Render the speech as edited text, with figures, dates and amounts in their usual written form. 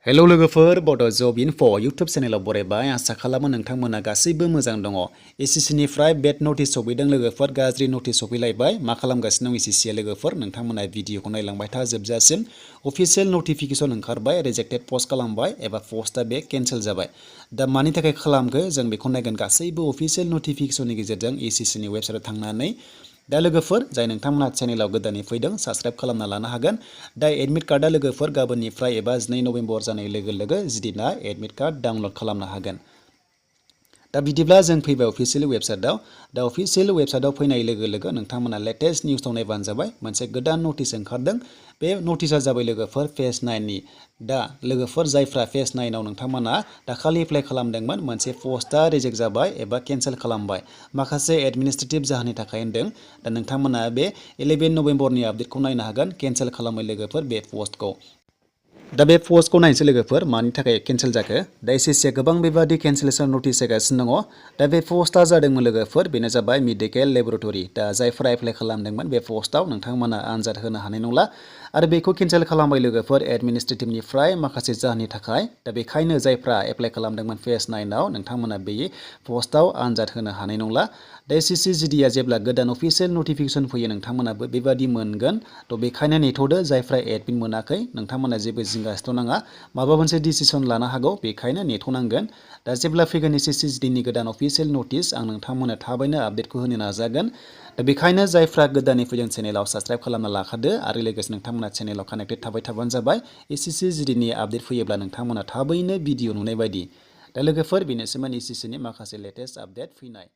Hello लोगोफोर बड' जब enough' YouTube चेनेलाव बरायबाय आसा खालामो नोंथांमोना गासैबो मोजां दङ। एसएससि निफ्राय बेड नटिस सफैदों लोगोफोर गाज्रि नटिस सफैलायबाय मा खालामगासिनो दं एसएससि लोगोफोर नोंथांमोना भिडिअखौ नायलांबाय था जोबजासिम अफिसियेल नटिफिकेसन ओंखारबाय रिजेक्टेड पस्ट खालामबाय एबा पस्टआ बे केन्सेल जाबाय। दा मानि थाखाय खालामखो जों बेखौ नायगोन गासैबो अफिसियेल नटिफिकेसननि गेजेरजों एसएससि नि वेबसाइटआव थांनानै दा लोगोफोर जाय नोंथांमोना चेनेलाव गोदानै फैदों साबस्क्राइब खालामना लानो हागोन। दा एडमिट कार्डआ लोगोफोर गाबोननिफ्राय एबा 2 नभेम्बर जानाय लोगो लोगो जिदिना एडमिट कार्ड डाउनलड खालामनो हागोन। दा बिदिब्ला जों फैबाय अफिसियेल वेबसाइटआव। दा अफिसियेल वेबसाइटआव फैनाय लोगो लोगो नोंथांमोना लेटेस्ट निउसखौ नायबानो जाबाय। मोनसे गोदान नटिस ओंखारदों। बे नटिसआ जाबाय लोगोफोर फेज 9 नि। दा लोगोफोर जायफ्रा फेज 9 आव नोंथांमोना दाखालि एप्लाइ खालामदोंमोन मोनसे पस्टआ रिजेक्ट जाबाय एबा केन्सेल खालामबाय माखासे एडमिनिस्ट्रेटिभ जाहोननि थाखाय होनदों। दा नोंथांमोना बे 11 नभेम्बरनि आपडेटखौ नायनो हागोन केन्सेल खालामबाय लोगोफोर बे पस्टखौ। दा बे पस्टखौ नायनोसै लोगोफोर मानि थाखाय केन्सेल जाखो। दा एसएससिआ गोबां बेबादि केन्सेलेसन नटिस होगासिनो दङ। दा बे पस्टआ जादोंमोन लोगोफोर बेनो जाबाय मेडिकेल लेबरेटरि। दा जायफोरा एप्लाइ खालामदोंमोन बे पस्टआव नोंथांमोना आनजाद होनो हानाय नंला आरो बेखौ केन्सेल खालामबाय लोगोफोर एडमिनिस्ट्रेटिभनिफ्राय माखासे जाहोननि थाखाय। दा बेखायनो जायफ्रा एप्लाइ खालामदोंमोन फेज 9 आव नोंथांमोना बे पस्टआव आनजाद होनो हानाय नंला। दा एसएससि जिडिआ जेब्ला गोदान अफिसियेल नटिफिकेसन फैयो नोंथांमोनाबो बेबादि मोनगोन। थ' बेखायनो नेथ'दो जायफ्रा एडमिट मोनाखै नोंथांमोना जेबो जिंगा सिथ'नाङा माबा मोनसे डिसिसन लानो हागौ बेखायनो नेथ'नांगोन। दा जेब्ला फैगोन एसएससि जिडिनि गोदान अफिसियेल नटिस आं नोंथांमोननो थाबैनो आपडेटखौ होनो नाजागोन। दा बेखायनो जायफ्रा गोदानै फैदों चेनेलाव साबस्क्राइब खालामना लाखादो आरो लोगोसे नोंथांमोना चेनेलाव कानेक्टेड थाबाय थाबानो जाबाय। एसएससि जिडिनि आपडेट फैयोब्ला नोंथांमोना थाबैनो भिडिअ नुनाय बायदि। दा लोगोफोर बेनोसैमोन एसएससि नि माखासे लेटेस्ट आपडेट फैनाय।